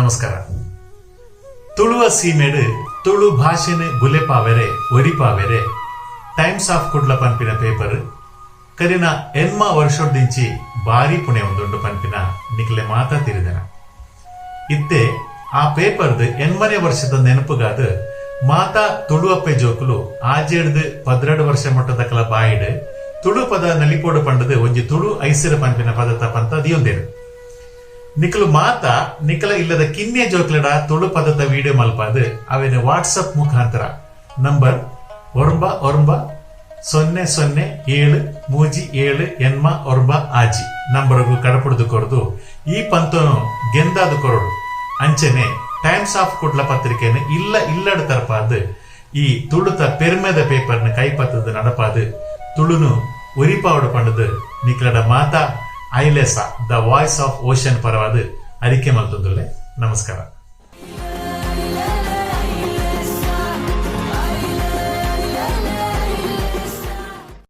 ನಮಸ್ಕಾರ. Tuluva ಸೀಮೆಡ್ Tulu ಭಾಷೆನ್ ಬುಲೆಪಾವೆರೆ, ಒರಿಪಾವೆರೆ times of Kudla ಪನ್ಪಿನ paper ಕರಿನ 80 ವರ್ಷೊಡ್ದಿಂಚಿ ಬಾರಿ ಪುಣೆ ಉಂದುಂಡು ಪನ್ಪಿನ ನಿಕ್ಲೆ ಮಾತಾ ತಿರಿದನ. ಇತ್ತೆ ಆ ಪೇಪರ್ದ್ 80ನೇ ವರ್ಷದ ನೆನಪುಗಾದ್ ಮಾತಾ ತುಳುವಪ್ಪೆ ಜೋಕುಲು ಆಜೆಡ್ದ್ 12 ವರ್ಷ ಮೊಟ್ಟದಕಲ ಬಾಯಿಡ್ ತುಳು ಪದ ನಲಿಪೋಡು ಪಂಡದ್ ಒಂಜಿ ತುಳು ಐಸಿರ ಪನ್ಪಿನ ಪದತ ಪಂತ ದಿಯೊಂದೆರ್. ನಿಕುಲು ಮಾತ ನಿಕಲ ಇಲ್ಲದ ಕಿನ್ಯ ಜೋಕ್ಲೆಡ ತುಳು ಪದತ ವಿಡಿಯೋ ಮಲ್ಪಾದ್ ಅವೆನ್ ವಾಟ್ಸಪ್ ಮುಖಾಂತರ ನಂಬರ್ 9 9 0 0 7 3 7 8 9 6 ನಂಬರ್ಗು ಕಡಪುಡ್ದು ಕೊರ್ದು ಈ ಪಂತೊನು ಗೆಂದಾದ್ ಕೊರೊಡು. ಅಂಚನೆ ಟೈಮ್ಸ್ ಆಫ್ ಕುಡ್ಲ ಪತ್ರಿಕೆನ್ ಇಲ್ಲ ಇಲ್ಲಡ್ ತರ್ಪಾದ್ ಈ ತುಳುತ ಪೆರ್ಮೆದ ಪೇಪರ್ನ್ ಕೈಪತ್ತದ್ ನಡಪಾದ್ ತುಳುನು ಒರಿಪಾವೊಡು ಪಂಡುದು ನಿಕ್ಲೆಡ ಮಾತಾ ಐಲೇಸಾ ದ ವಾಯ್ಸ್ ಆಫ್ ಓಷನ್ ಪರವಾದ್ ಅರಿಕೆ ಮಲ್ತೊಂದುಲ್ಲೆ. ನಮಸ್ಕಾರ.